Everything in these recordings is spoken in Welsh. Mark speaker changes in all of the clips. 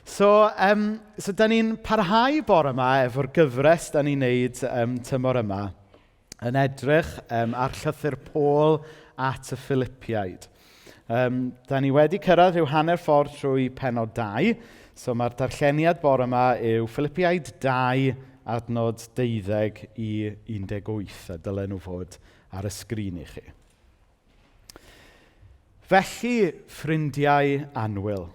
Speaker 1: So, so da ni'n parhau bore yma efo'r gyfres da ni'n neud tymor yma yn edrych ar llythyr Paul at y Philippiaid. Da ni wedi cyrraedd rhyw hanner ffordd trwy penod 2, so mae'r darlleniad bore yma yw Philippiaid 2 adnod 12 i 18, a dylen nhw fod ar y sgrin i chi. Felly, ffrindiau annwyl,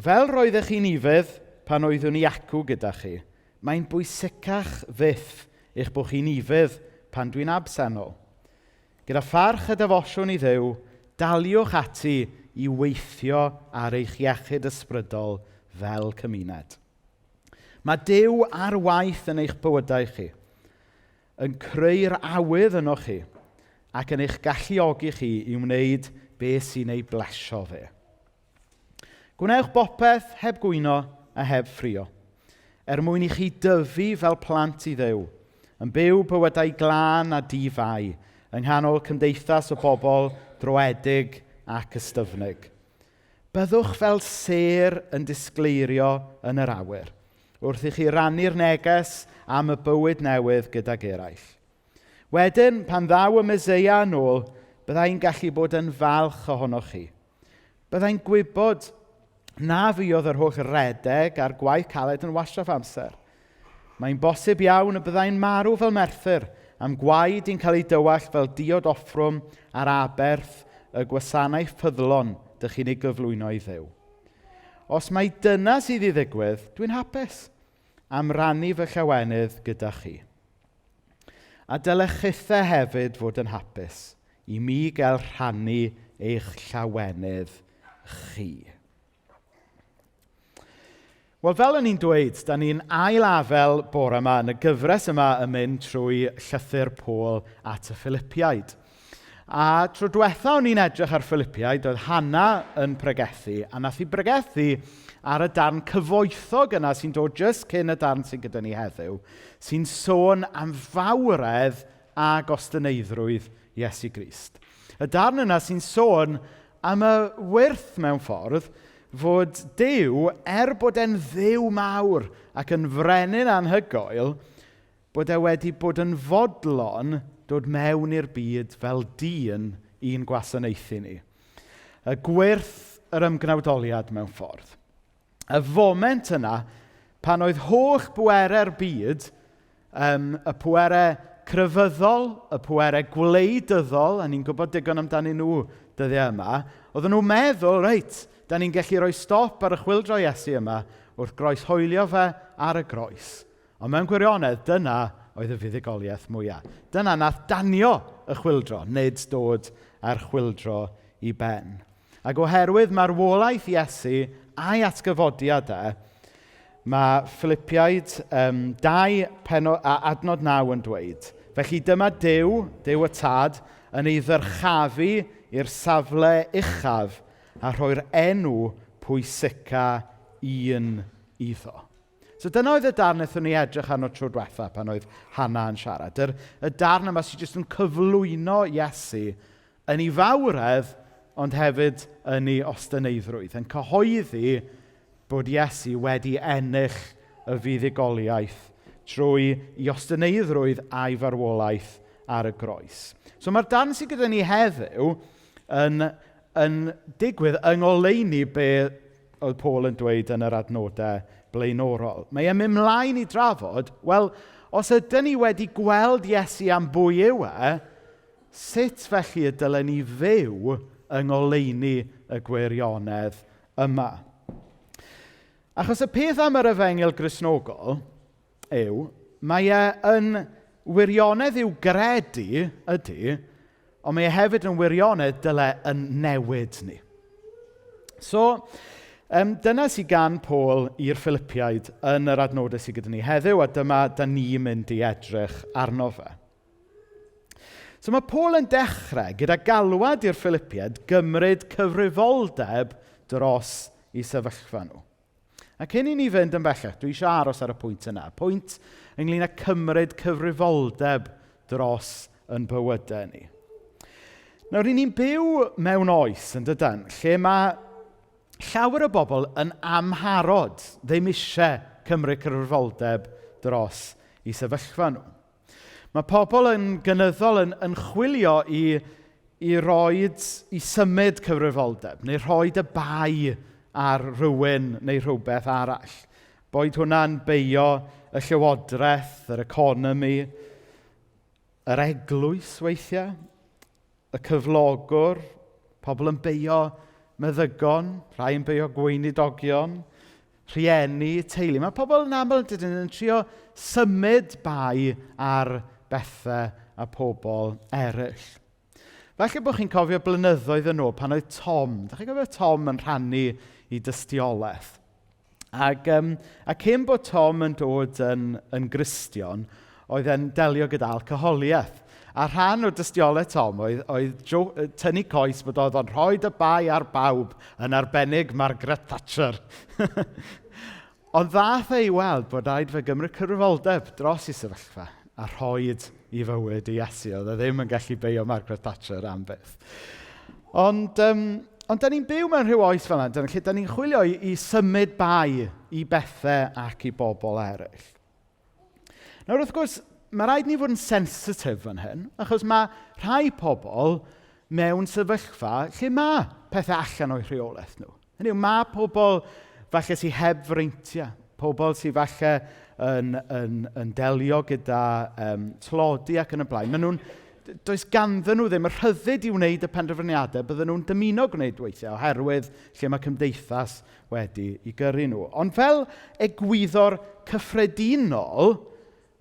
Speaker 1: fel roeddech chi'n ufudd pan oeddwn i acw gyda chi, mae'n bwysicach fyth eich bod chi'n ufudd pan dwi'n absennol. Gyda pharch a defosiwn i Dduw, daliwch ati i weithio ar eich iechyd ysbrydol fel cymuned. Mae Duw ar waith yn eich bywydau chi, yn creu'r awydd ynoch chi ac yn eich galluogi chi i wneud beth sy'n ei blesio fe. Gwnewch bopeth heb gwyno a heb ffrio, er mwyn i chi dyfu fel plant i Dduw, yn byw bywydau glân a di-fai, yng nghanol cymdeithas o bobl droedig ac ystyfnig. Byddwch fel sêr yn disgleirio yn yr awyr, wrth i chi rannu'r neges am y bywyd newydd gydag eraill. Wedyn, pan ddaw y Meseia yn ôl, byddai'n gallu bod yn falch ohonoch chi. Byddai'n gwybod na fuodd yr holl redeg a'r gwaith caled yn wastraff amser. Mae'n bosib iawn y byddai'n marw fel merthyr, am gwaed i'n cael ei dywallt fel diod offrwm ar aberth y gwasanaeth ffyddlon dych chi'n ei gyflwyno i Dduw. Os mai dyna sydd i ddigwydd, dwi'n hapus am rannu fy llawenydd gyda chi. A dylech chithau hefyd fod yn hapus i mi gael rhannu eich llawenydd chi. Wel, fel o'n i'n dweud, da ni'n ail afel bore yma yn y gyfres yma yn mynd trwy llythyr Paul at y Philippiaid. A tro diwetha o'n i'n edrych ar Philippiaid, oedd Hannah yn pregethu, a nath hi bregethu ar y darn cyfoethog yna sy'n dod jyst cyn y darn sy'n gyda ni heddiw, sy'n sôn am fawredd a gostyneiddrwydd Iesu Grist. Y darn yna sy'n sôn am y wyrth mewn ffordd fod Duw, er bod e'n Dduw mawr ac yn frenin anhygoel, bod e wedi bod yn fodlon dod mewn i'r byd fel dyn i'n gwasanaethu ni. Y gwyrth yr ymgnawdoliad mewn ffordd. Y foment yna, pan oedd holl bwerau'r byd, y pwerau crefyddol, y pwerau gwleidyddol, a ni'n gwybod digon amdanyn nhw dyddiau yma, oedden nhw'n meddwl, reit, da ni'n gallu rhoi stop ar y chwyldro Iesu yma wrth groeshoelio fe ar y groes. Ond mewn gwirionedd, dyna oedd y fuddugoliaeth mwyaf. Dyna nath danio y chwyldro, nid dod â'r chwyldro i ben. Ac oherwydd marwolaeth Iesu a'i atgyfodiad e, mae Philippiaid 2 peno, a adnod 9 yn dweud, Felly dyma Duw, Duw y Tad, yn ei ddyrchafu i'r safle uchaf a rhoi'r enw pwysica un iddo. So dyna oedd y darn wnaethon ni edrych arno tro diwetha pan oedd Hannah yn siarad. Yr, y darn yma sydd jyst yn cyflwyno Iesu yn ei fawredd, ond hefyd yn ei ostyneiddrwydd, yn cyhoeddi bod Iesu wedi ennill y fuddugoliaeth trwy ei ostyneiddrwydd a'i farwolaeth ar y groes. So mae'r darn sydd gyda ni heddiw yn, yn digwydd yng ngoleuni be oedd Paul yn dweud yn yr adnodau blaenorol. Mae e'n mynd mlaen i drafod, wel, os ydyn ni wedi gweld Iesu am bwy yw e, sut felly y dylen ni fyw yng ngoleuni y gwirionedd yma? Achos y peth am yr efengyl Gristnogol yw, mae e yn wirionedd i'w gredu, ydy, ond mae e hefyd yn wirionedd dyle yn newid ni. So, dyna sydd gan Paul i'r Philippiaid yn yr adnodau sydd gyda ni heddiw, a dyma da ni'n mynd i edrych arno fe. So mae Paul yn dechrau gyda galwad i'r Philippiaid gymryd cyfrifoldeb dros eu sefyllfa nhw. A cyn i ni fynd yn bellach, dwi eisiau aros ar y pwynt yna. Pwynt ynglyn â cymryd cyfrifoldeb dros yn bywydau ni. Nawr, ry'n ni'n byw mewn oes, yn dydan, lle mae llawer o bobl yn amharod, ddim eisiau cymryd cyfrifoldeb dros i sefyllfa nhw. Mae pobl yn gynyddol yn chwilio i roed, i symud cyfrifoldeb, neu rhoid y bai ar rhywun neu rhywbeth arall. Boed hwnna'n beio y llywodraeth, yr economi, yr eglwys weithiau, y cyflogwr, pobl yn beio meddygon, rhai yn beio gweinidogion, rhieni, teulu. Mae pobl yn aml yn, yn trio symud bai ar bethau a pobl eraill. Falle bod chi'n cofio blynyddoedd yn ôl pan oedd Tom, da chi'n cofio Tom yn rhannu i dystiolaeth? Ac a cyn bod Tom yn dod yn Gristion, oedd e'n delio gyda alcoholiaeth. A rhan o dystiolaeth Tom oedd tynnu coes bod oedd o'n rhoi y bai ar bawb, yn arbennig Margaret Thatcher. Ond ddath e i weld bod rhaid fe gymryd cyfrifoldeb dros i sefyllfa a rhoed i fywyd i Iesu. Oedd e ddim yn gallu beio Margaret Thatcher am byth. Ond da ni'n byw mewn rhyw oes fel yna, lle da ni'n chwilio i symud bai i bethau ac i bobl eraill. Nawr, wrth gwrs, mae rhaid ni fod yn sensitif fan hyn, achos mae rhai pobl mewn sefyllfa lle mae pethau allan o'u rheolaeth nhw. Hynny yw, mae pobl falle sydd heb freintiau, pobl sydd falle yn delio gyda tlodi ac yn y blaen. Maen nhw'n does ganddyn nhw ddim y rhyddid i wneud y penderfyniadau bydden nhw'n dymuno gwneud weithiau oherwydd lle mae cymdeithas wedi i gyrru nhw. Ond fel egwyddor cyffredinol,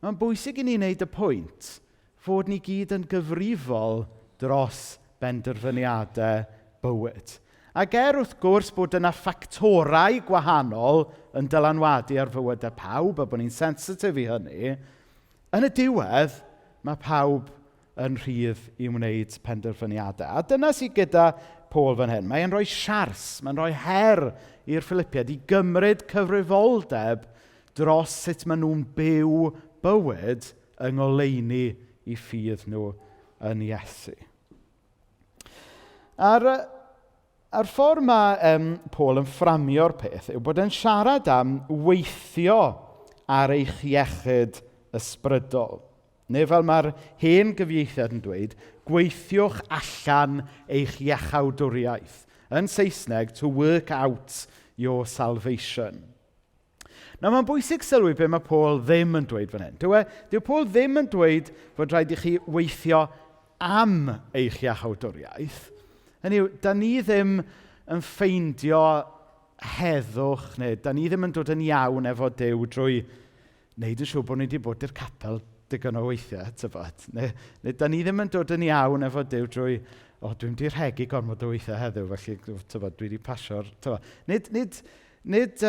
Speaker 1: mae'n bwysig i ni wneud y pwynt fod ni gyd yn gyfrifol dros benderfyniadau bywyd. Ac er wrth gwrs bod yna ffactorau gwahanol yn dylanwadu ar fywydau pawb a bod ni'n sensitif i hynny, yn y diwedd mae pawb yn rhydd i wneud penderfyniadau. A dyna sydd gyda Paul fan hyn. Mae'n rhoi siars, mae'n rhoi her i'r Philippiaid i gymryd cyfrifoldeb dros sut maen nhw'n byw bywyd yng ngoleuni i ffydd nhw yn Iesu. A'r ffordd mae Paul yn fframio'r peth yw bod e'n siarad am weithio ar eich iechyd ysbrydol. Neu fel mae'r hen gyfieithiad yn dweud, gweithiwch allan eich iachawdwriaeth. Yn Saesneg, to work out your salvation. Nawr, mae'n bwysig sylwi be mae Paul ddim yn dweud fan hyn. Dyw Paul ddim yn dweud fod rhaid i chi weithio am eich iachawdwriaeth. Hynny yw, da ni ddim yn ffeindio heddwch, neu da ni ddim yn dod yn iawn efo Duw drwy wneud yn siŵr bod ni wedi bod i'r capel digon o weithiau, tybod. Neu da ni ddim yn dod yn iawn efo Duw drwy, o, dwi'n di rhegi gormod o weithiau heddiw, felly, tybod, dwi wedi pasio'r... Tybod. Nid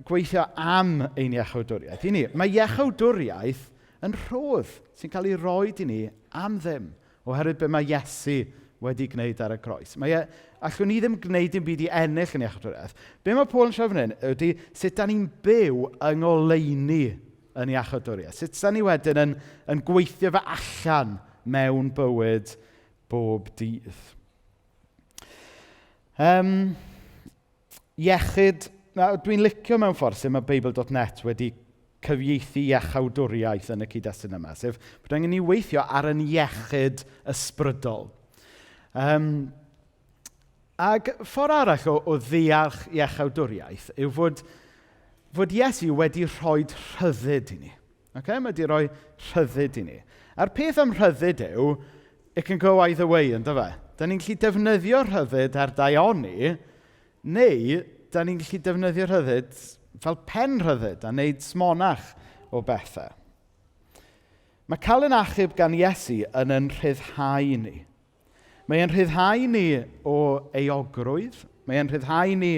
Speaker 1: gweithio am ein iachawdwriaeth. I ni, mae iachawdwriaeth yn rhodd sy'n cael ei roed i ni am ddim, oherwydd be mae Iesu wedi gwneud ar y groes. Allwn ni ddim gwneud dim byd i ennill yn iachawdwriaeth. Be mae Paul yn siarad fan hyn ydy sut da ni'n byw yng ngoleuni yn iachawdwriaeth. Sut da ni wedyn yn gweithio fe allan mewn bywyd bob dydd. Iechyd, dwi'n licio mewn ffordd sut mae Beibl.net wedi cyfieithu iachawdwriaeth yn y cyd-destun yma, sef bod angen ni weithio ar yn iechyd ysbrydol. Ac ffordd arall o ddeall iachawdwriaeth yw fod Iesu wedi rhoi rhyddid i ni. Okay? Mae wedi rhoi rhyddid i ni. A'r peth am rhyddid yw, it can go either way, ynddo fe? Da ni'n gallu defnyddio rhyddid ar daioni, neu da ni'n gallu defnyddio rhyddid fel pen rhyddid a wneud smonach o bethau. Mae cael yn achub gan Iesu yn rhyddhau ni. Mae e'n rhyddhau ni o euogrwydd, mae e'n rhyddhau ni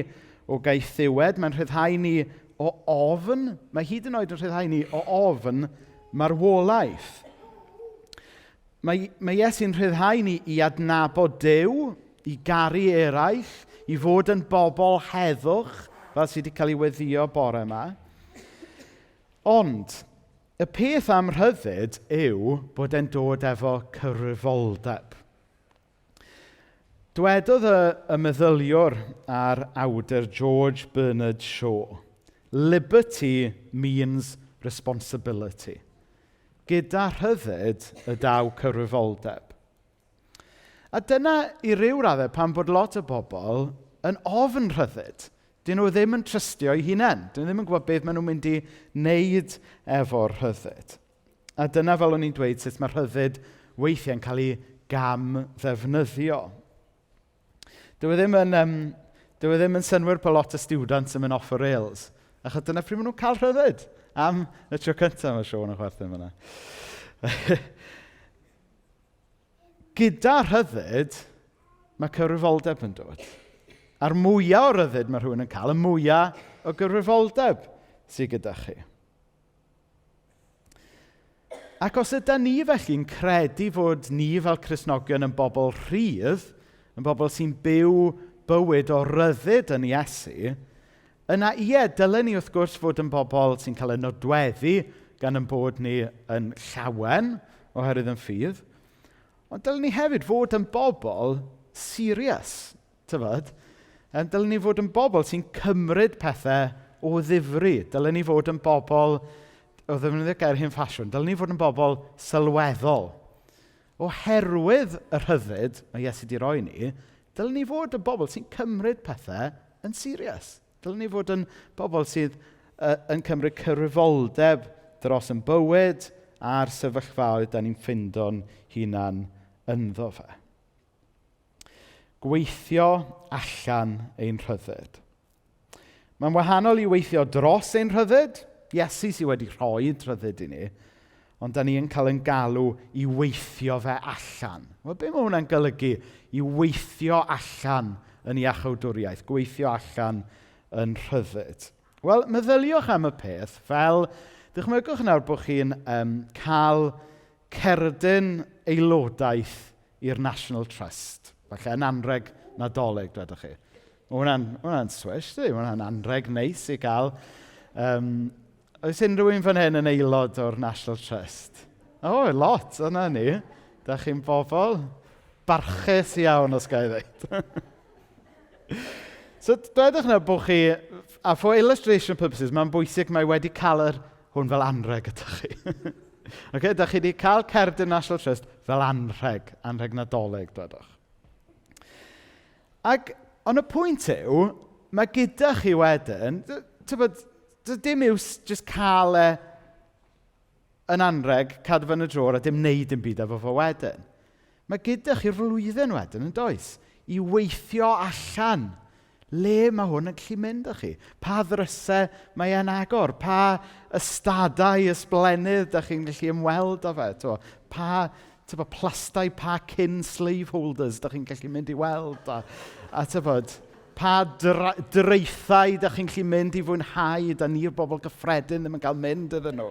Speaker 1: o gaethiwed, mae'n rhyddhau ni o ofn, mae hyd yn oed yn rhyddhau ni o ofn marwolaeth. Mae Iesu'n rhyddhau ni i adnabod Duw, i garu eraill, i fod yn bobl heddwch, fel sydd wedi cael ei weddio bore yma. Ond, y peth am rhyddid yw bod e'n dod efo cyfrifoldeb. Dwedodd y, y meddyliwr a'r awdur George Bernard Shaw, "Liberty means responsibility." Gyda rhyddid y daw cyfrifoldeb. A dyna i ryw raddau pan bod lot o bobl yn ofn rhyddid. Dyn nhw ddim yn trystio eu hunain. Dyn nhw ddim yn gwybod beth maen nhw'n mynd i wneud efo'r rhyddid. A dyna fel o'n i'n dweud sut mae rhyddid weithiau'n cael ei gam ddefnyddio. Dyw e ddim yn, um, dyw e ddim yn synnwyr bod lot o students yn mynd off y rails. Achos dyna pryd maen nhw'n cael rhyddid. Am y tro cyntaf mae Siôn yn chwerthin fyna. Gyda rhyddid, mae cyfrifoldeb yn dod. A'r mwyaf o ryddid mae rhywun yn cael, y mwyaf o gyfrifoldeb sydd gyda chi. Ac os ydy ni felly'n credu fod ni fel Cristnogion yn bobl rhydd, yn bobl sy'n byw bywyd o ryddid yn Iesu, yna ie, dylen ni wrth gwrs fod yn bobl sy'n cael eu nodweddu gan yn bod ni yn llawen oherwydd yn ffydd, ond dylen ni hefyd fod yn bobl serious, tyfod? Dylen ni fod yn bobl sy'n cymryd pethau o ddifri. Dylen ni fod yn bobl, o ddefnyddio gair hen ffasiwn, dylen ni fod yn bobl sylweddol. Oherwydd y rhyddid mae Iesu wedi roi ni, dylen ni fod yn bobl sy'n cymryd pethau yn serious. Dylen ni fod yn bobl sydd yn cymryd cyfrifoldeb dros yn bywyd a'r sefyllfaoedd da ni'n ffindo'n hunan ynddo fe. Gweithio allan ein rhyddid. Mae'n wahanol i weithio dros ein rhyddid. Iesu sydd wedi rhoi rhyddid i ni, ond da ni yn cael yn galw i weithio fe allan. Wel, be mae hwnna'n golygu i weithio allan yn iachawdwriaeth, gweithio allan yn rhyddid? Wel, meddyliwch am y peth fel, dychmygwch nawr bod chi'n um, cael cerdyn aelodaeth i'r National Trust. Falle yn anreg Nadolig, dwedwch chi. Mae hwnna'n hwnna swish, dydy? Mae hwnna'n anreg neis i gael. Um, oes unrhyw un fan hyn yn aelod o'r National Trust? O, oh, lot, yna ni. Da chi'n bobl barchus iawn, os ga i ddweud. So, dwedwch nawr bod chi, a for illustration purposes, mae'n bwysig mae wedi cael yr, hwn fel anreg ydych chi. Okay, da chi wedi cael cerdyn National Trust fel anrheg, anrheg Nadolig, dwedwch. Ac, ond y pwynt yw, mae gyda chi wedyn, tybod, dim iws jyst cael e yn anrheg, cadw fe yn y drôr a dim neud dim byd efo fo wedyn. Mae gyda chi'r flwyddyn wedyn yn does, i weithio allan le mae hwn yn gallu mynd â chi. Pa ddrysau mae e'n agor, pa ystadau ysblennydd da chi'n gallu ymweld â fe. T'mo, pa t'bo, plastai, pa cyn slaveholders da chi'n gallu mynd i weld. A, a t'bod, pa draethau da chi'n gallu mynd i fwynhau, da ni'r bobl gyffredin ddim yn cael mynd iddyn nhw.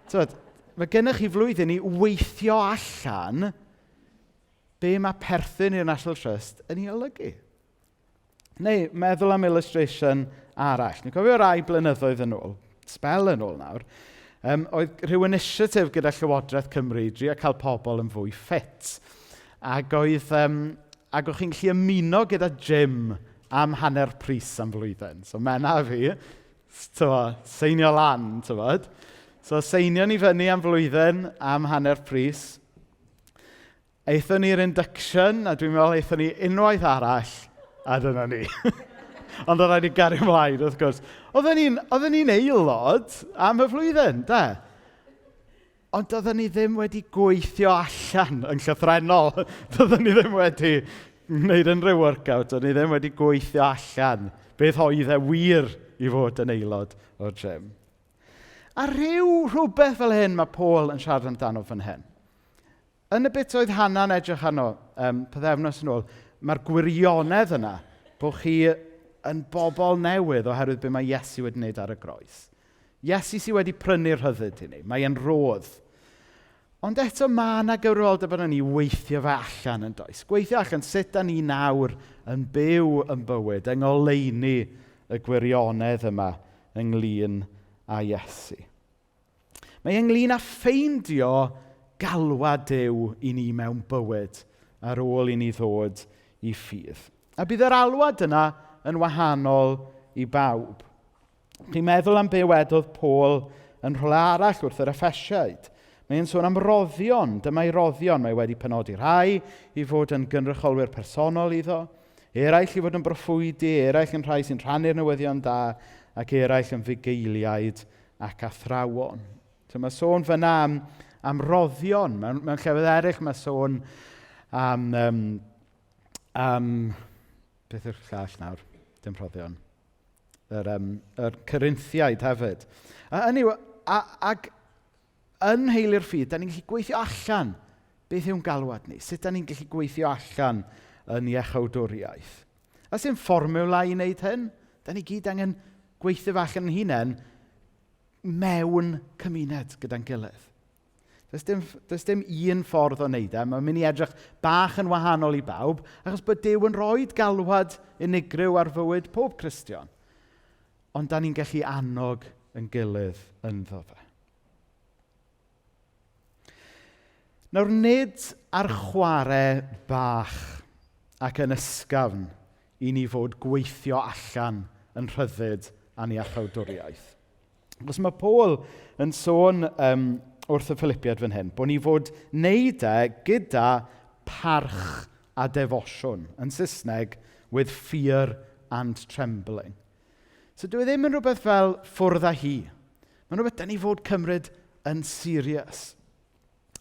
Speaker 1: T'bod, mae gennych chi flwyddyn i weithio allan be mae perthyn i'r National Trust yn ei olygu. Neu meddwl am illustration arall. Ni'n cofio rai blynyddoedd yn ôl, sbel yn ôl nawr, um, oedd rhyw initiative gyda Llywodraeth Cymru i drio cael pobl yn fwy ffit. Ac oedd, um, ac o'ch chi'n gallu ymuno gyda gym am hanner pris am flwyddyn. So Mena a fi, tyfo, seinio lan, tyfod. So seinio ni fyny am flwyddyn am hanner pris. Aethon ni'r induction, a dwi'n meddwl aethon ni unwaith arall, a dyna ni. Ond oedd rhaid ni gario ymlaen, wrth gwrs. Oedden ni'n oedden ni'n aelod am y flwyddyn, de. Ond oedden ni ddim wedi gweithio allan yn llythrennol. Doedden ni ddim wedi gwneud unrhyw workout, oedden ni ddim wedi gweithio allan beth oedd e wir i fod yn aelod o'r gym. A rhyw rhywbeth fel hyn mae Paul yn siarad amdano fan hyn. Yn y bit oedd Hannah'n edrych arno um, pythefnos yn ôl, mae'r gwirionedd yna bod chi yn bobl newydd oherwydd be mae Iesu wedi wneud ar y groes. Iesu sydd wedi prynu'r rhyddid i ni. Mae e'n rodd. Ond eto mae yna gyfrifoldeb arnon ni weithio fe allan yn does. Gweithio allan sut da ni nawr yn byw yn bywyd, yng ngoleuni y gwirionedd yma ynglyn â Iesu. Mae ynglyn â ffeindio galwad Duw i ni mewn bywyd ar ôl i ni ddod i ffydd. A bydd yr alwad yna yn wahanol i bawb. Chi'n meddwl am be wedodd Paul yn rhywle arall wrth yr Effesiaid. Mae'n sôn am roddion. Dyma ei roddion. Mae wedi penodi rhai i fod yn gynrychiolwyr personol iddo, eraill i fod yn broffwydi, eraill yn rhai sy'n rhannu'r newyddion da, ac eraill yn fugeiliaid ac athrawon. So mae sôn fyna am roddion. Mewn llefydd eraill mae sôn am beth yw'r llall nawr? Dim rhoddion. Yr Corinthiaid hefyd. A, hynny yw, ac yn nheulu'r ffydd, da ni'n gallu gweithio allan beth yw'n galwad ni. Sut da ni'n gallu gweithio allan yn iachawdwriaeth. A sy'n fformiwla i wneud hyn? Da ni gyd angen gweithio fe allan yn hunain mewn cymuned gyda'n gilydd. Does dim un ffordd o wneud e. Mae'n mynd i edrych bach yn wahanol i bawb, achos bod Duw yn rhoi galwad unigryw ar fywyd pob Cristion. Ond da ni'n gallu annog yn gilydd ynddo fe. Nawr, nid ar chwarae bach ac yn ysgafn i ni fod gweithio allan yn rhyddid a'n iachawdwriaeth. Achos mae Paul yn sôn wrth y Philippiaid fan hyn, bod ni fod wneud e gyda parch a defosiwn. Yn Saesneg, with fear and trembling. So dwi ddim yn rhywbeth fel ffwrdd â hi. Mae'n rhywbeth da ni fod cymryd yn serious.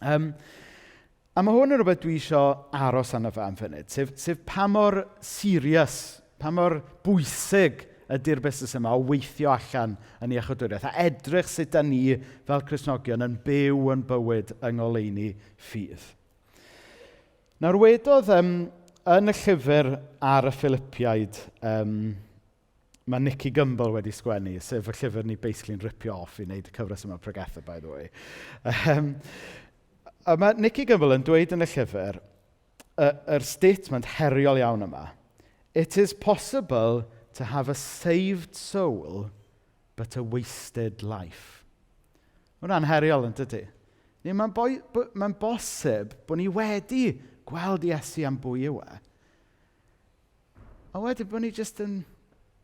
Speaker 1: A mae hwn yn rhywbeth dwi eisiau aros arno fe am funud, sef pa mor serious, pa mor bwysig ydy'r busnes yma o weithio allan yn iachawdwriaeth a edrych sut da ni fel Cristnogion yn byw yn bywyd yng ngoleuni ffydd. Nawr wedodd yn y llyfr ar y Philippiaid, mae Nicky Gumbel wedi sgwennu, sef y llyfr ni basically'n ripio off i wneud y cyfres yma pregethau, by the way. A mae Nicky Gumbel yn dweud yn y llyfr, yr statement heriol iawn yma, "It is possible to have a saved soul, but a wasted life." Hwnna'n heriol yn dydy? Mae'n bosib bod ni wedi gweld Iesu am bwy yw e. A wedyn bod ni jyst yn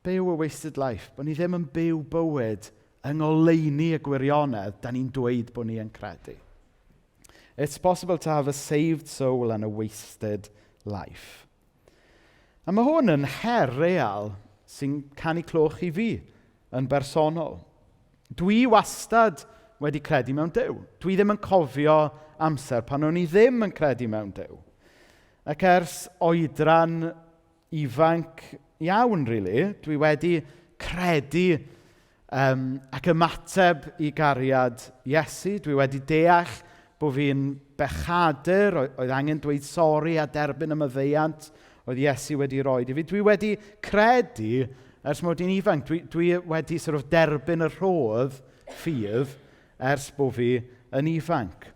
Speaker 1: byw a wasted life. Bod ni ddim yn byw bywyd yng ngoleuni y gwirionedd da ni'n dweud bod ni yn credu. It's possible to have a saved soul and a wasted life. A mae hwn yn her real sy'n canu cloch i fi yn bersonol. Dwi wastad wedi credu mewn Duw. Dwi ddim yn cofio amser pan o'n i ddim yn credu mewn Duw. Ac ers oedran ifanc iawn, really, dwi wedi credu ac ymateb i gariad Iesu. Dwi wedi deall bod fi'n bechadur, oedd angen dweud sori a derbyn y maddeuant oedd Iesu wedi rhoi i fi. Dwi wedi credu ers mod i'n ifanc. Dwi wedi sort of derbyn y rhodd ffydd ers bod fi yn ifanc.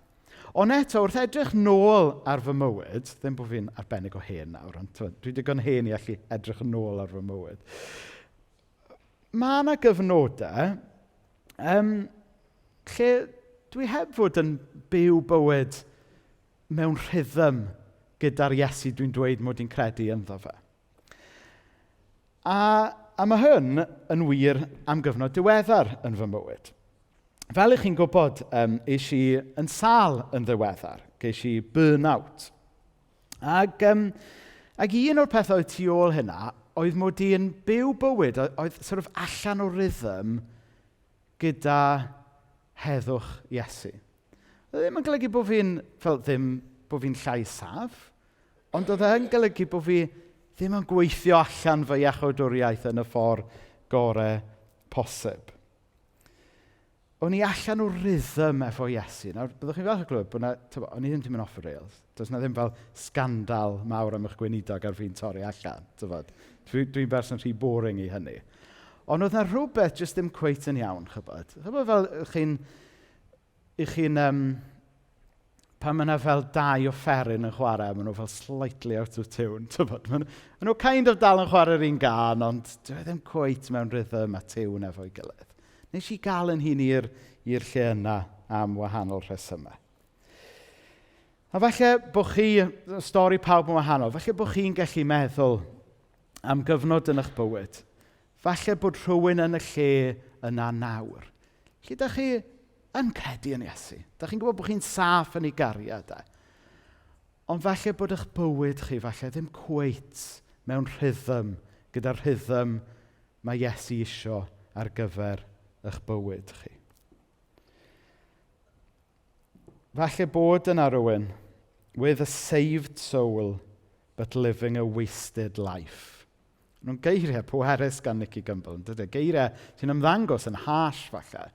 Speaker 1: Ond eto, wrth edrych nôl ar fy mywyd, ddim bod fi'n arbennig o hen nawr, ond dwi digon hen i allu edrych yn ôl ar fy mywyd. Mae yna gyfnodau lle dwi heb fod yn byw bywyd mewn rhythm gyda'r Iesu dwi'n dweud mod i'n credu ynddo fe. A mae hyn yn wir am gyfnod diweddar yn fy mywyd. Fel ych chi'n gwybod, es i yn sâl yn ddiweddar. Ges i burnout. Ac un o'r pethau oedd tu ôl hynna oedd mod i'n byw bywyd oedd sort of allan o rhythm gyda heddwch Iesu. Oedd ddim yn golygu bod fi'n, fel ddim, bod fi'n llai saff, ond oedd e'n golygu bod fi ddim yn gweithio allan fy iachawdwriaeth yn y ffordd gorau posib. O'n i allan o rhythm efo Iesu. Nawr, byddwch chi'n falch o glywed bod na, t'bo, o'n i ddim wedi mynd off y rails. Does na ddim fel sgandal mawr am eich gweinidog ar fi'n torri allan. T'bod. Dwi'n berson rhy boring i hynny. Ond oedd na rhywbeth jyst ddim cweit yn iawn, chybod. Chybod fel ych chi'n, pan mae yna fel dau offeryn yn chwarae, maen nhw fel slightly out of tune, t'bod. Maen nhw kind of dal yn chwarae'r un gân, ond dyw e ddim cweit mewn rhythm a tiwn efo'i gilydd. Nes i gael yn hun i'r lle yna am wahanol rhesymau. A falle bod chi, stori pawb yn wahanol, falle bod chi'n gallu meddwl am gyfnod yn eich bywyd. Falle bod rhywun yn y lle yna nawr. Lle da chi yn credu yn Iesu. Da chi'n gwybod bod chi'n saff yn ei gariad e. Ond falle bod eich bywyd chi falle ddim cweit mewn rhythm gyda'r rhythm mae Iesu isio ar gyfer eich bywyd chi. Falle bod yna rhywun with a saved soul but living a wasted life. Nhw'n geiriau pwerus gan Nicky Gumbel, yn dydy? Geiriau sy'n ymddangos yn harsh falle.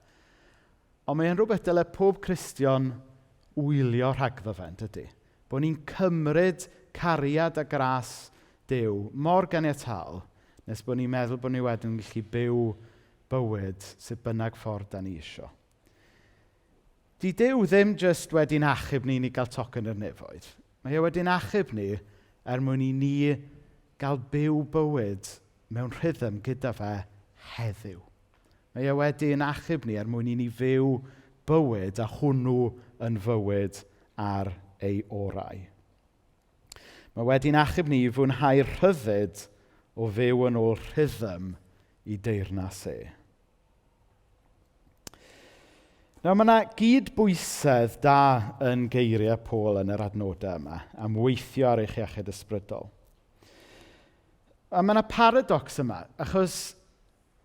Speaker 1: Ond mae'n rhywbeth dyle pob Cristion wylio rhagddo fe, yn dydy? Bod ni'n cymryd cariad a gras Duw mor ganiataol nes bod ni'n meddwl bod ni wedyn yn gallu byw bywyd sut bynnag ffordd da ni isio. Di Duw ddim jyst wedi'n achub ni i gael tocyn i'r nefoedd. Mae e wedi'n achub ni er mwyn i ni gael byw bywyd mewn rhythm gyda fe heddiw. Mae e wedi'n achub ni er mwyn i ni fyw bywyd a hwnnw yn fywyd ar ei orau. Mae wedi'n achub ni i fwynhau'r rhyddid o fyw yn ôl rhythm i deyrnas e. Nawr, mae yna gydbwysedd da yn geiriau Paul yn yr adnodau yma am weithio ar eich iechyd ysbrydol. A mae yna paradox yma, achos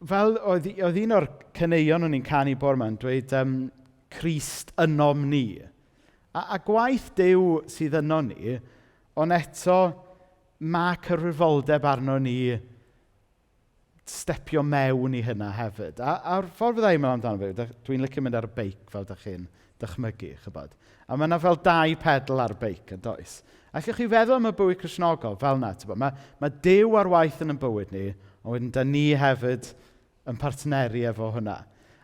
Speaker 1: fel oedd, oedd un o'r caneuon o'n i'n canu bore yma yn dweud Crist ynom ni. A gwaith Duw sydd yno ni, ond eto mae cyfrifoldeb arno ni stepio mewn i hynna hefyd. A'r ffordd fydda i'n meddwl amdano fe, dwi'n licio mynd ar y beic fel dych chi'n dychmygu, chybod. A mae yna fel dau pedal ar y beic, yn does? Allwch chi feddwl am y bywyd Cristnogol fel yna? Mae, mae Duw ar waith yn ein bywyd ni, ond wedyn da ni hefyd yn partneru efo hwnna.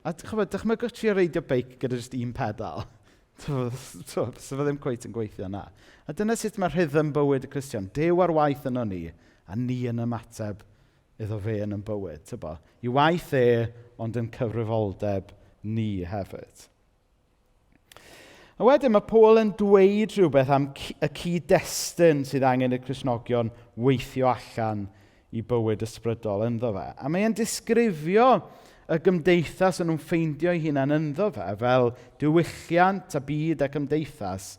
Speaker 1: A chybod, dychmygwch chi reidio beic gyda jyst un pedal. So fe ddim cweit yn gweithio na. A dyna sut mae rhythm bywyd y Cristion. Duw ar waith yno ni, a ni yn ymateb iddo fe yn ein bywyd. Tybo? I waith e, ond yn cyfrifoldeb ni hefyd. A wedyn mae Paul yn dweud rhywbeth am y cyd-destun sydd angen y Cristnogion weithio allan i bywyd ysbrydol ynddo fe. A mae e'n disgrifio y gymdeithas yn nhw'n ffeindio eu hunain ynddo fe fel diwylliant a byd a cymdeithas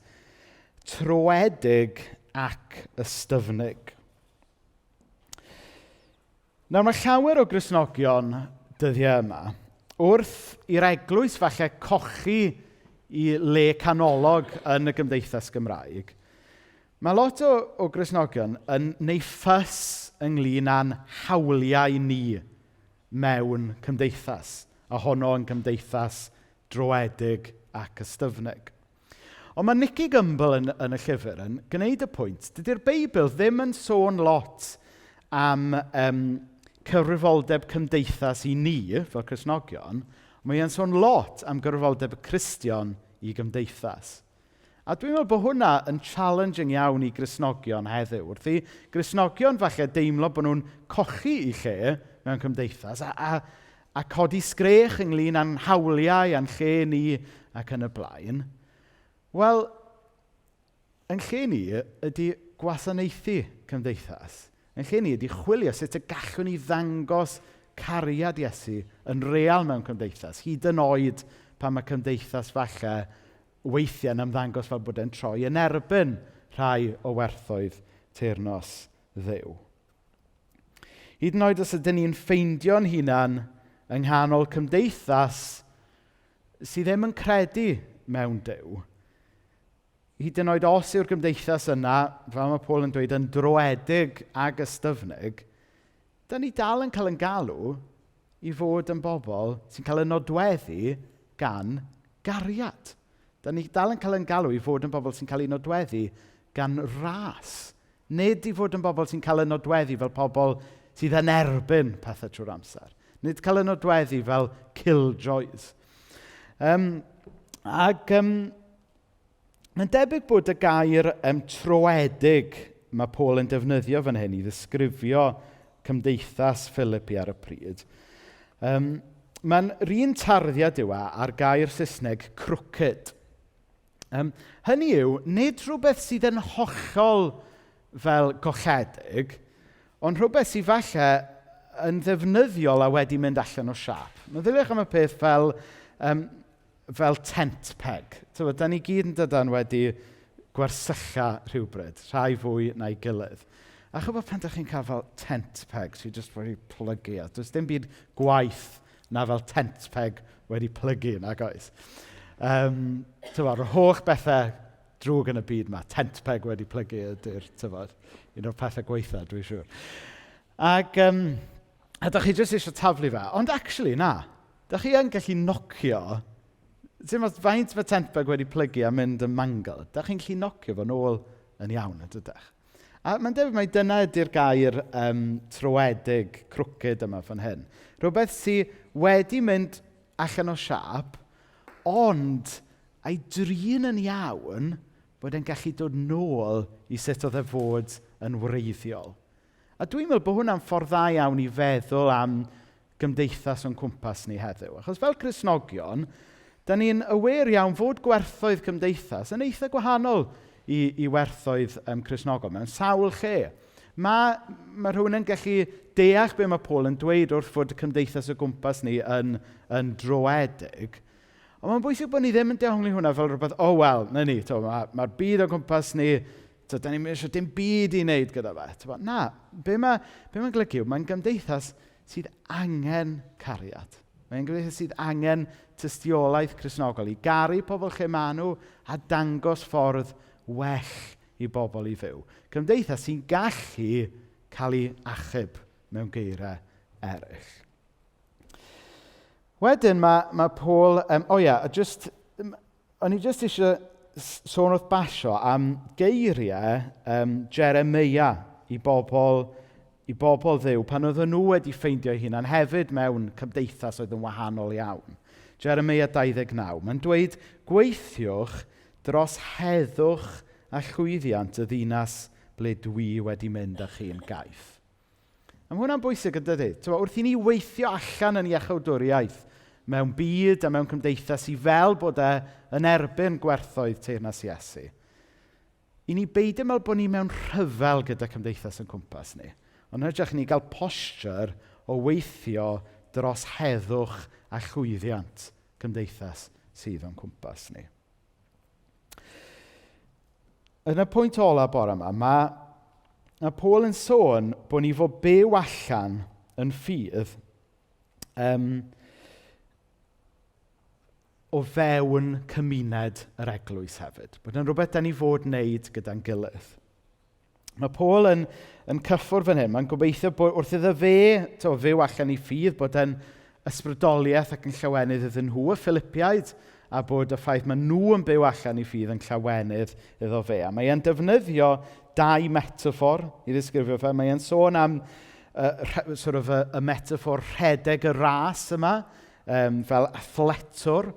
Speaker 1: troedig ac ystyfnig. Nawr mae llawer o Gristnogion dyddiau yma, wrth i'r eglwys falle cochi i le canolog yn y gymdeithas Gymraeg, mae lot o Gristnogion yn neu ffys ynglyn â'n hawliau ni mewn cymdeithas, a honno yn gymdeithas droedig ac ystyfnig. Ond mae Nicky Gumbel yn y llyfr yn gwneud y pwynt, dydy'r Beibl ddim yn sôn lot am cyfrifoldeb cymdeithas i ni, fel Cristnogion, mae e'n sôn lot am gyfrifoldeb y Cristion i gymdeithas. A dwi'n meddwl bod hwnna yn challenging iawn i Gristnogion heddiw. Wrth i Gristnogion falle deimlo bod nhw'n cochi i lle mewn cymdeithas a codi sgrech ynglyn â'n hawliau a'n lle ni ac yn y blaen. Wel, yn lle ni ydy gwasanaethu cymdeithas. Yn lle ni ydy chwilio sut y gallwn ni ddangos cariad Iesu yn real mewn cymdeithas, hyd yn oed pan mae cymdeithas falle weithiau'n ymddangos fel bod e'n troi yn erbyn rhai o werthoedd teyrnas Dduw. Hyd yn oed os ydyn ni'n ffeindio'n hunan yng nghanol cymdeithas sydd ddim yn credu mewn Duw, hyd yn oed os yw'r gymdeithas yna, fel mae Paul yn dweud, yn droedig ag ystyfnig, da ni dal yn cael yn galw i fod yn bobl sy'n cael y nodweddu gan gariad. Da ni dal yn cael yn galw i fod yn bobl sy'n cael ei nodweddu gan ras. Nid i fod yn bobl sy'n cael y nodweddu fel pobl sydd yn erbyn pethau trwy'r amser. Nid cael y nodweddu fel killjoys. Mae'n debyg bod y gair troedig mae Paul yn defnyddio fan hyn i ddisgrifio cymdeithas Philippi ar y pryd. Mae'n yr un tarddiad yw e ar gair Saesneg crooked. Hynny yw, nid rhywbeth sydd yn hollol fel golledig, ond rhywbeth sydd falle yn ddefnyddiol a wedi mynd allan o siâp. Meddyliwch am y peth fel tent peg. Tywed, da ni gyd yn dydan wedi gwersylla rhywbryd, rhai fwy na'i gilydd. A chybod pan ydych chi'n cael fel tent peg sydd jyst wedi plygu, a does dim byd gwaith na fel tent peg wedi plygu, nag oes. Tywed, yr holl bethau drwg yn y byd yma, tent peg wedi plygu ydy'r, tywed, un o'r pethau gweitha, dwi'n siŵr. Ac, a da chi jyst eisiau taflu fe, ond actually, na. Da chi yn gallu nocio, ti'n meddwl, faint mae tent peg wedi plygu a mynd yn mangle, da chi'n gallu nocio fo'n ôl yn iawn, yn dydych? A mae'n debyg mai dyna ydy'r gair troedig, crooked yma fan hyn. Rhywbeth sydd wedi mynd allan o siâp, ond a'i drin yn iawn bod e'n gallu dod nôl i sut oedd e fod yn wreiddiol. A dwi'n meddwl bod hwnna'n ffordd dda iawn i feddwl am gymdeithas o'n cwmpas ni heddiw. Achos fel Cristnogion, da ni'n aware iawn fod gwerthoedd cymdeithas yn eitha gwahanol i werthoedd Cristnogol mewn sawl lle. Mae rhywun yn gallu deall be mae Paul yn dweud wrth fod y cymdeithas o gwmpas ni yn droedig. Ond mae'n bwysig bod ni ddim yn dehongli hwnna fel rhywbeth, oh wel, na ni, mae'r byd o gwmpas ni, to, da ni'n eisiau dim byd i wneud gyda fe. T'bo, na, be mae'n golygu yw, mae'n gymdeithas sydd angen cariad. Mae'n gymdeithas sydd angen tystiolaeth Cristnogol i garu pobl lle maen nhw a dangos ffordd well i bobl i fyw. Cymdeithas sy'n gallu cael ei achub mewn geiriau eraill. Wedyn mae Paul... O ie, a just, o'n i jyst eisiau sôn wrth basio am geiriau Jeremia i bobl Dduw pan oedden nhw wedi ffeindio eu hunan hefyd mewn cymdeithas oedd yn wahanol iawn. Jeremia 29. Mae'n dweud, gweithiwch dros heddwch a llwyddiant y ddinas ble dwi wedi mynd â chi'n gaeth. A mae hwnna'n bwysig yn dydi? T'mo, wrth i ni weithio allan yn iachawdwriaeth mewn byd a mewn cymdeithas i fel bod e yn erbyn gwerthoedd teyrnas Iesu, i ni beidio meddwl bod ni mewn rhyfel gyda cymdeithas yn cwmpas ni, ond yn hytrach ni gael posture o weithio dros heddwch a llwyddiant cymdeithas sydd o'n cwmpas ni. Yn y pwynt ola bore yma, mae Paul yn sôn bod ni fod byw allan yn ffydd o fewn cymuned yr eglwys hefyd. Bod yn rhywbeth da ni fod wneud gyda'n gilydd. Mae Paul yn cyffwrdd fan hyn. Mae'n gobeithio bod wrth iddo fe fyw allan i ffydd, bod e'n ysbrydoliaeth ac yn llawenydd iddyn nhw, y Philippiaid, a bod y ffaith maen nhw yn byw allan i ffydd yn llawenydd iddo fe. A mae e'n defnyddio dau metaphor i ddisgrifio fe. Mae e'n sôn am sort of y metaphor rhedeg y ras yma, fel athletwr.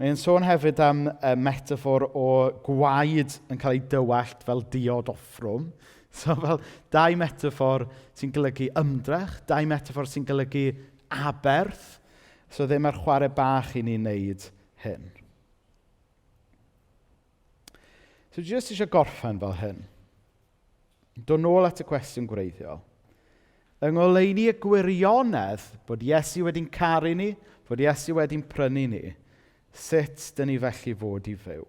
Speaker 1: Mae e'n sôn hefyd am y metaphor o gwaed yn cael ei dywallt fel diod offrwm. So fel dau metaphor sy'n golygu ymdrech, dau metaphor sy'n golygu aberth. So ddim ar chwarae bach i ni wneud hyn. So dwi jyst eisiau gorffen fel hyn. Dod nôl at y cwestiwn gwreiddiol. Yng ngoleuni y gwirionedd bod Iesu wedi'n caru ni, bod Iesu wedi'n prynu ni, sut dyn ni felly fod i fyw?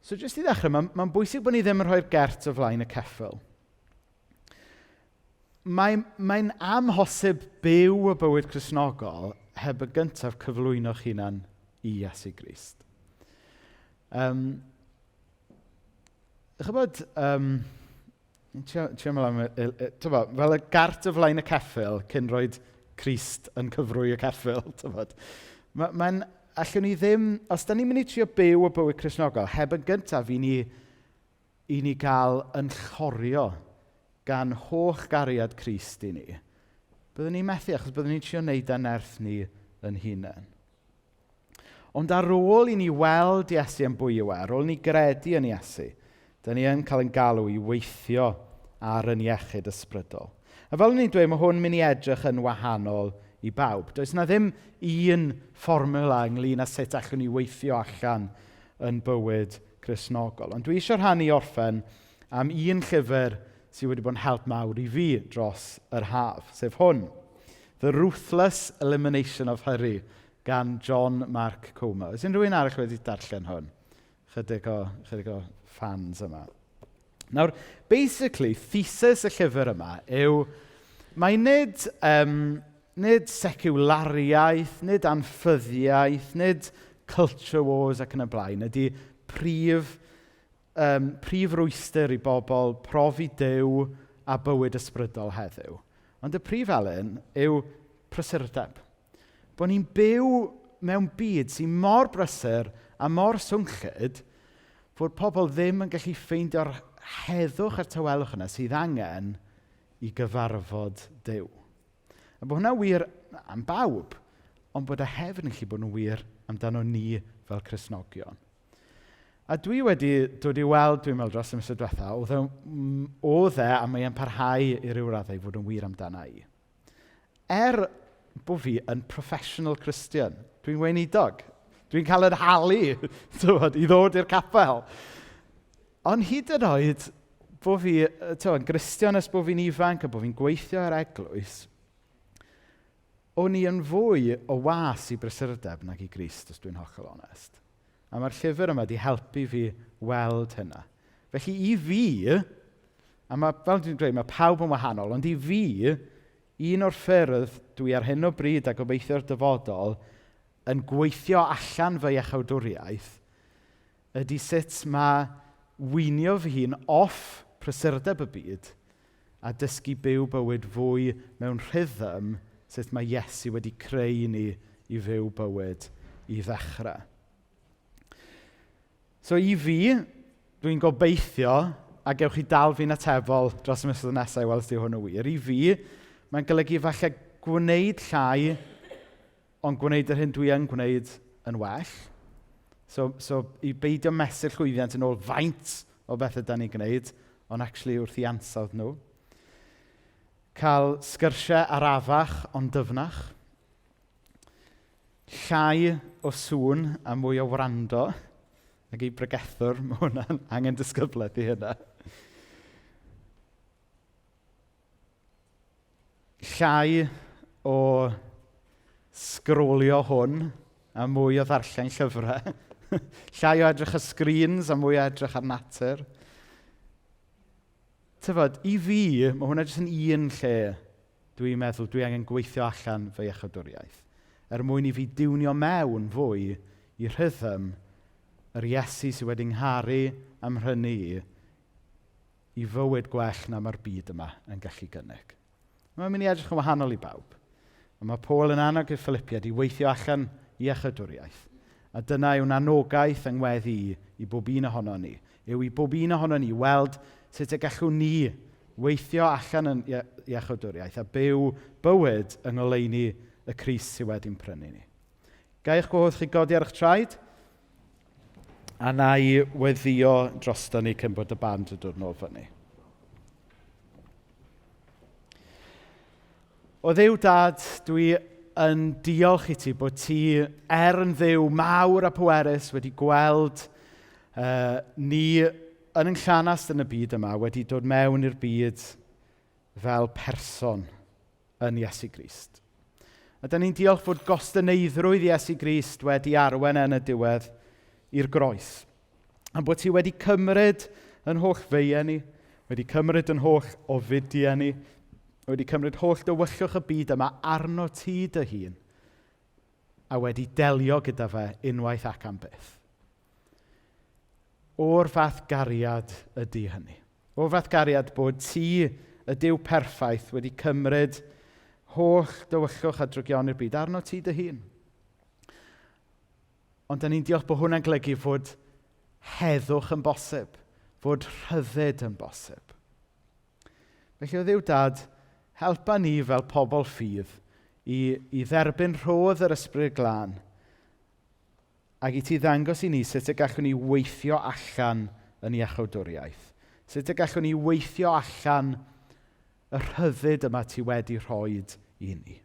Speaker 1: So jyst i ddechrau, mae'n bwysig bod ni ddim yn rhoi'r gert o flaen y ceffyl. Mae'n amhosib byw y bywyd Cristnogol heb y gyntaf cyflwyno'ch hunan i Iesu Grist. Chybod, trio meddwl am t'bo', fel y gart o flaen y ceffyl cyn rhoid Crist yn cyfrwy y ceffyl, t'bod. Mae'n, allwn ni ddim, os da ni'n mynd i trio byw y bywyd Cristnogol, heb yn gyntaf i ni gael yn llorio gan holl gariad Crist i ni, byddwn ni'n methu achos byddwn ni'n trio wneud â nerth ni yn hunain. Ond ar ôl i ni weld Iesu yn bwy yw e, ar ôl i ni gredu yn Iesu, da ni yn cael ein galw i weithio ar yn iechyd ysbrydol. A fel o'n i'n dweud, mae hwn mynd i edrych yn wahanol i bawb. Does na ddim un fformula ynglyn â sut allwn ni weithio allan yn bywyd Cristnogol. Ond dwi eisiau rhannu orffen am un llyfr sydd wedi bod yn help mawr i fi dros yr haf, sef hwn, The Ruthless Elimination of Hurry gan John Mark Comer. Oes unrhyw un arall wedi darllen hwn? Chydig o, chydig o fans yma. Nawr, basically, thesis y llyfr yma yw mae nid, nid seciwlariaeth, nid anffyddiaeth, nid culture wars ac yn y blaen ydy prif, prif rwystr i bobl profi Duw a bywyd ysbrydol heddiw. Ond y prif elyn yw prysurdeb. Bod ni'n byw mewn byd sy'n mor brysur a mor swnllyd fod pobl ddim yn gallu ffeindio'r heddwch a'r tawelwch yna sydd angen i gyfarfod Duw. A bod hwnna wir am bawb, ond bod e hefyd yn gallu bod yn wir amdano ni fel Cristnogion. A dwi wedi dod i weld, dwi'n meddwl, dros y misoedd diwetha, oedd e, oedd e, a mae e'n parhau i ryw raddau i fod yn wir amdana i. Er bod fi yn professional Christian, dwi'n weinidog, dwi'n cael yn halu tywod, i ddod i'r capel. Ond hyd yn oed bod fi tywod, yn Gristion ers bod fi'n ifanc a bod fi'n gweithio ar eglwys, o'n i yn fwy o was i brysurdeb nag i Grist, os dwi'n hollol onest. A mae'r llyfr yma wedi helpu fi weld hynna. Felly i fi, a mae, fel dwi'n dweud, mae pawb yn wahanol, ond i fi, un o'r ffyrdd dwi ar hyn o bryd a gobeithio'r dyfodol yn gweithio allan fy iachawdwriaeth ydy sut mae weinio fy hun off prysurdeb y byd a dysgu byw bywyd fwy mewn rhythm sut mae Iesu wedi creu ni i fyw bywyd i ddechrau. So i fi, dwi'n gobeithio, a gewch chi dal fi'n atebol dros y misoedd nesaf i weld os 'di hwn yn wir, i fi, mae'n golygu falle gwneud llai, ond gwneud yr hyn dwi yn gwneud yn well. So, so i beidio mesur llwyddiant yn ôl faint o bethau da ni'n gwneud, ond actually wrth i ansawdd nhw. Cael sgyrsiau arafach ond dyfnach. Llai o sŵn a mwy o wrando. Ac i bregethwr, mae hwnna'n angen disgyblaeth i hynna. Llai o sgrolio hwn a mwy o ddarllen llyfrau. Llai o edrych ar screens a mwy o edrych ar natur. Tyfod, i fi, mae hwnna jyst yn un lle dwi'n meddwl dwi angen gweithio allan fy iachawdwriaeth. Er mwyn i fi diwnio mewn fwy i rhythm yr Iesu sydd wedi ngharu am mhrynu i, i fywyd gwell na mae'r byd yma yn gallu gynnig. Mae'n mynd i edrych yn wahanol i bawb. Ond mae Paul yn annog y Philippiaid i weithio allan iachawdwriaeth. A dyna yw'n anogaeth yng ngweddi i, i bob un ohono ni. Yw i bob un ohono ni weld sut y gallwn ni weithio allan yn iachawdwriaeth a byw bywyd yng ngoleuni y Crist sydd wedi'n prynu ni. Ga i eich gwahodd chi godi ar eich traed? A na i weddio drosto ni cyn bod y band yn dod nôl fyny. O Dduw Dad, dwi yn diolch i ti bod ti, er yn Dduw mawr a pwerus, wedi gweld ni yn ein llanast yn y byd yma, wedi dod mewn i'r byd fel person yn Iesu Grist. A da ni'n diolch fod gostyneiddrwydd Iesu Grist wedi arwain yn y diwedd i'r groes. A bod ti wedi cymryd yn holl feiau ni, wedi cymryd yn holl ofidiau ni, wedi cymryd holl dywyllwch y byd yma arno ti dy hun, a wedi delio gyda fe unwaith ac am byth. O'r fath gariad ydy hynny. O'r fath gariad bod ti, y Duw perffaith, wedi cymryd holl dywyllwch a drygioni'r byd arno ti dy hun. Ond da ni'n diolch bod hwnna'n golygu fod heddwch yn bosib, fod rhyddid yn bosib. Felly o Dduw Dad, helpa ni fel pobl ffydd i, i dderbyn rhodd yr Ysbryd Glân ac i ti ddangos i ni sut y gallwn ni weithio allan yn iachawdwriaeth. Sut y gallwn ni weithio allan y rhyddid yma ti wedi rhoi i ni.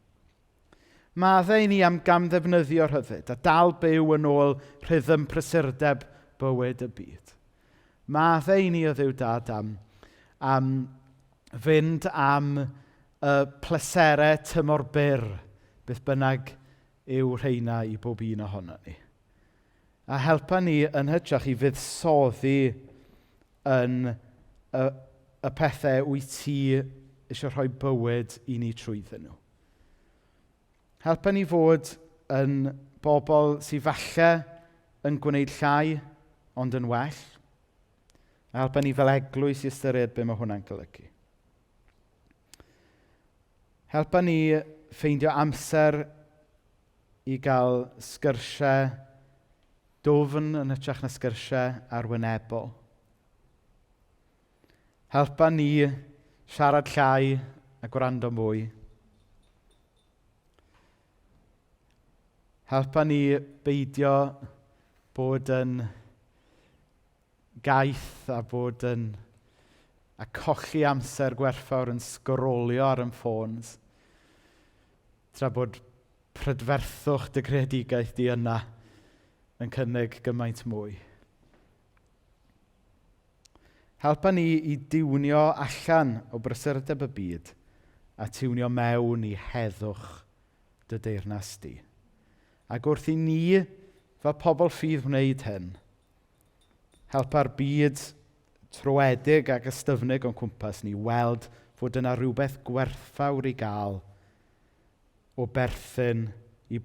Speaker 1: Maddau i ni am gamddefnyddio rhyddid a dal byw yn ôl rhythm prysurdeb bywyd y byd. Maddau i ni o Dduw Dad am fynd am y pleserau tymor byr, beth bynnag yw rheina i bob un ohono ni. A helpa ni yn hytrach i fuddsoddi yn y pethau wyt ti eisiau rhoi bywyd i ni trwyddyn nhw. Helpa ni fod yn bobl sydd falle yn gwneud llai, ond yn well. A helpa ni fel eglwys i ystyried be mae hwnna'n golygu. Helpa ni ffeindio amser i gael sgyrsiau dwfn yn hytrach na sgyrsiau arwynebol. Helpa ni siarad llai a gwrando mwy. Helpa ni beidio bod yn gaeth a bod yn a colli amser gwerthfawr yn sgrolio ar ein ffôns, tra bod prydferthwch dy greadigaeth di yna yn cynnig gymaint mwy. Helpa ni i diwnio allan o brysurdeb y byd a tiwnio mewn i heddwch dy deyrnas di. Ac wrth i ni, fel pobl ffydd, wneud hyn, helpa'r byd troedig ac ystyfnig o'n cwmpas ni weld fod yna rhywbeth gwerthfawr i gael o berthyn